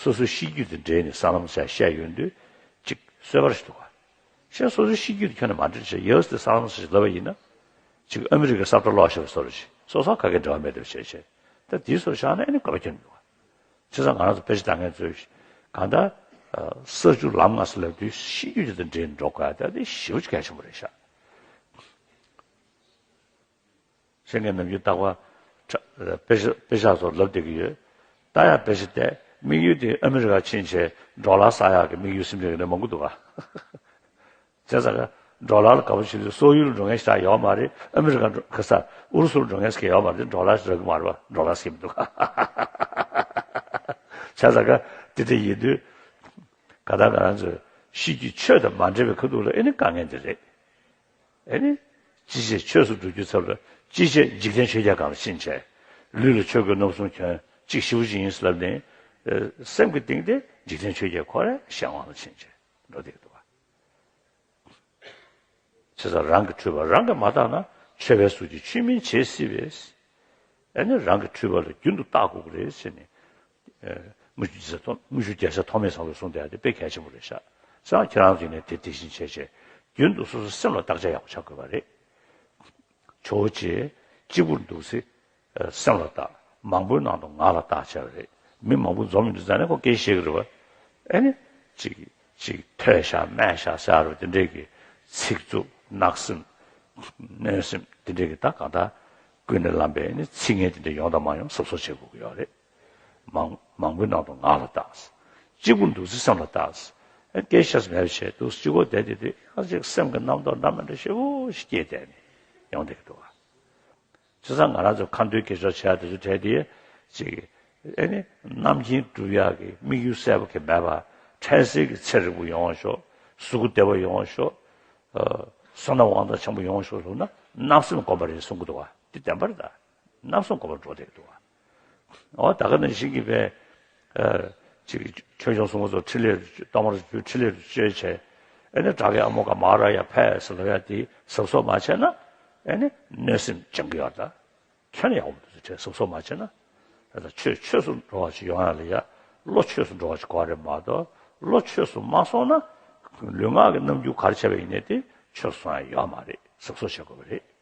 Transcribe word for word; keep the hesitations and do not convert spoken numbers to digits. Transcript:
སོ་སོའི་གཤིས་རྒྱུད་དང་འབྲེལ་ནས་སྲང་ལམ་ཟེར་བཤད་ཡོང་དུས་ཅིག་གསོད་པ་རེ་ཞིག་འདུག་ག་ཤེས་སོ་སོའི་གཤིས་རྒྱུད་དེ་ཁྱོན་ནས་མ་འདྲེས་བྱས་ཡོད་དེ་སྲང་ལམ་ཟེར་ཞིག་ལབ་པ་ཡིན་ན། ཅིག་ཨ་མི་རི་ཀའི་ས་བཀྲ་ལོག་ཤོར་བའི་བཟོ་འདྲ་ཞིག་སོ་སོ་ག་གེ་འབྲེལ་བ་མེད་འདུག་བྱས་བྱས། ད་དེའི་བཟོ་བཞག་ན་ཨ་ནི་དགོས་པ་ཁྱོན་ནས་འདུག་ག་བྱས་ཙང་ང་རང་ཚོ་དཔེ་ཆ་ལྟ་མཁན་ཚོས་གང་ལྟར་ས་བཅུ་ལམ་ལྔ་ཟེར་ལབ་དུས་གཤིས་རྒྱུད་དེ་དང་འབྲེལ་ནས་འགྲོ་དགོས་ཡ་ད་དེ་ཞེ་པོ་ཅིག་གལ་ཆེན་པོ་རེད་ཤག་བཤད་མཁན་ནམ་རྒྱུན་རྟག་པར་དཔེ་ཆ་དཔེ་ཆ་སོགས་ལབ་བསྡད་ཀྱི་ཡོད། ད་ཡང་དཔེ་ཆ་བལྟས་དམིགས་ཡུལ་དེ་ཨ་མི་རི་ཀ་ཕྱིན་བྱས་ཌོ་ལར་བསག་ཡག་གི་དམིགས་ཡུལ་སེམས་ཁྲལ་གྱི་ནི་མང་པོ་འདུག་ག་བྱས་ཙང་ཌོ་ལར་ལ་དགའ་པོ་བྱེད་དུས་སོག་ཡུལ་ལ་འགྲོ་མཁན་ཞིག་ཡོད་མ་རེད། ཨ་མི་རི་ཀ་འགྲོ་ཁ་ས་ཨུ་རུ་སུ་ལ་འགྲོ་མཁན་ཞིག་ཡོད་མ་རེད། ཌོ་ལར་ཞིག་རག་གི་མ་རེད་པ། ཌོ་ལར་ཞིག་མི་འདུག་ག་བྱས་ཙང་དེ་འདྲ་ཡིན་དུས་ག་ད་ང་རང་ཚོའི་གཤིས་རྒྱུད་ཆོས་དང་མ་འབྲེལ་བའི་ཁ་ཐུག་ལ་ཨེ་ནི་དཀའ་ངལ་འདི་རེད། ཨེ་ནི། ཅི་བྱེད་ཆོས་སུ་འགྲོ་རྒྱུའི་ཚབ་ལ་ཅི་བྱེད་འཇིག་རྟེན་ཆོས་བརྒྱད་གང་ལ་ཕྱིན་བྱས། ལུས་ལ་ཆོས་གོས་རྣམ་གསུམ་གྱོན་གཅིག་ཞེ་པོ་ཅིག་ཡིན་ཟེར་ལབ་ནས། ཨེ་སེམས་ཀྱི་གཏིང་དེ་འཇིག་རྟེན་ཆོས་བརྒྱད་ཁོ་རའི་གཞན་དབང་ལ་ཕྱིན་བྱས་འགྲོ་བསྡད་ཀྱི་འདུག་ག་བྱས་ཙང་རང་གི་འཁྲུལ་པ་རང་གིས་མ་བརྟགས་ན་ཆོས་པའི་གཟུགས་ཀྱིས་ཆོས་མིན་བྱེད་སྲིད་པས། ཨེ་ནི་རང་གི་འཁྲུལ་པ་ལ་རྒྱུན་དུ་བརྟག་དགོས་ཀྱི་རེད་ཟེར་ནས། ཨེ། དངུལ་ཆུ་རྒྱལ་ས་ཐོགས་དངུལ་ཆུ་རྒྱལ་ས་ཐོགས་མེད་བཟང་པོས་གསུངས་བསྡད་ཡ་དེ་དཔེ་གལ་ཆེན་པོ་རེད་ཤག་བྱས་ཙང་ཁྱེད་རང་ཚོ་ཡིན་ནའི་དེ་དེ་བཞིན་བྱས་བྱས་རྒྱུན་དུ་སོ་སོའི་སེམས་ལ་བརྟག་དཔྱད་ཡག་པོ་བྱ་དགོས་པ་རེད། ཇོ་བོ་རྗེས་གཅིག་པུར་འདུག་སེ་སེམས་ལ་བརྟག་མང་པོའི་ནང་དུ་ང་ལ་བརྟག་བྱས་པ་རེད། མི་མང་པོ་འཛོམས་ཡོང་དུས་ཙང་ནས་ཁོ་སྐད་བཤད་ཀྱི་རེད་བ། ཨེ་ནི། ཅིག་ཅིག་ཐོས་ཤག་སྨྲས་ཤག་ཟེར་བ་དེ་འདྲས་ཀྱི་ཚིག་རྩུབ་བརྣག་སེམས། གནོད་སེམས་དེ་འདྲས་ཀྱི་ད་གང་ལྟར་ཀུན་ནས་བསླངས་པའི་ནི་ཚིག་ངན་དེ་འདྲས་ཡོང་དང་མ་ཡོང་གཟབ་གཟབ་བྱེད་དགོས་ཀྱི་ཡོད་རེད། མང་མང་པོའི་ནང་དུ་ང་ལ་བརྟག་གཅིག་པུར་འདུག་སེ་སེམས་ལ་བརྟག་ཨེ་སྐད་ཆ་མེད་པ་བྱས་འདུག་གཅིག་པོ་བསྡད་དེ་དུས་ཁ་ཅིག་སེམས་ཀྱི་རྣམ་རྟོག་འདྲ་མི་འདྲ་ཞེ་པོ་ཞིག་སྐྱེས་བསྡད་ནས་ཡོང་བསྡད་ཀྱི་འདུག་ག་བྱས་ཙང་ང་རང་ཚོ་ཁ་འདོན་སྐད་ཆ་བྱས་དེ་ཚོ་བྲལ་ཏེ་ཅིག་ཨེ་ནི་རྣམ་མཁྱེན་སྒྲུབ་ཡག་གི་དམིགས་ཡུལ་གསལ་པོ་གི་མེད་པ། འཕྲལ་སེལ་གྱི་ཚེ་རིང་པོ་ཡོང་བ་ཤོག་གཟུགས་པོ་བདེ་བ་ཡོང་བ་ཤོག་ཨ། བསོད་ནམས་དབང་ཐང་ཆེན་པོ་ཡོང་བ་ཤོག་ཟེར་ན་བརྣབ་སེམས་སྒོམ་པ་རེད་གསུང་གི་འདུག་ག་འདི་བདེན་པ་རེད་ད། བརྣབ་སེམས་སྒོམ་པར་འགྲོ་བསྡད་ཀྱི་འདུག་ག་འོ་ད་ག་ནང་བཞིན་གྱི་བས། ཨ། ཅིག་ཆོས་སྐྱོང་སྲུང་མ་ཚོ་ཕྲིན་ལས་གཏོར་མ་རུ་ཕྲིན་ལས་རུ་བཅོལ་བྱས། ཨེ་ནི་དགྲ་བགེགས་ཨ་མོ་དགའ་མ་ར་ཡ་ཕེབས་ཟེར་ལབ་ཡ་དེ་གཟབ་གཟབ་མ་བྱས་ན། ཨེ་ནི་གནོད་སེམས་སྦྱང་གི་ཡོད་ད། ཁྱོན་ནས་ཡག་པོ་མི་འདུག་ཟེར་གཟབ་གཟབ་མ་བྱས་ན། ད་ཆོས་ཆོས་སུ་འགྲོ་བ་ཞིག་ཡོང་ཡ་ལ་ཡ། བློ་ཆོས་སུ་འགྲོ་བ་ཞིག་དགོས་རེད་མ་གཏོགས། བློ་ཆོས་སུ་མ་སོང་ན། ལུས་ངག་གི་རྣམ་འགྱུར་ག་རེ་བྱས་པ་ཡིན་ནའི་དེ་ཆོས་སུ་སོང་ཡ་ཡོད་མ་རེད། གཟབ་གཟབ་བྱེད་དགོས་པ་རེད།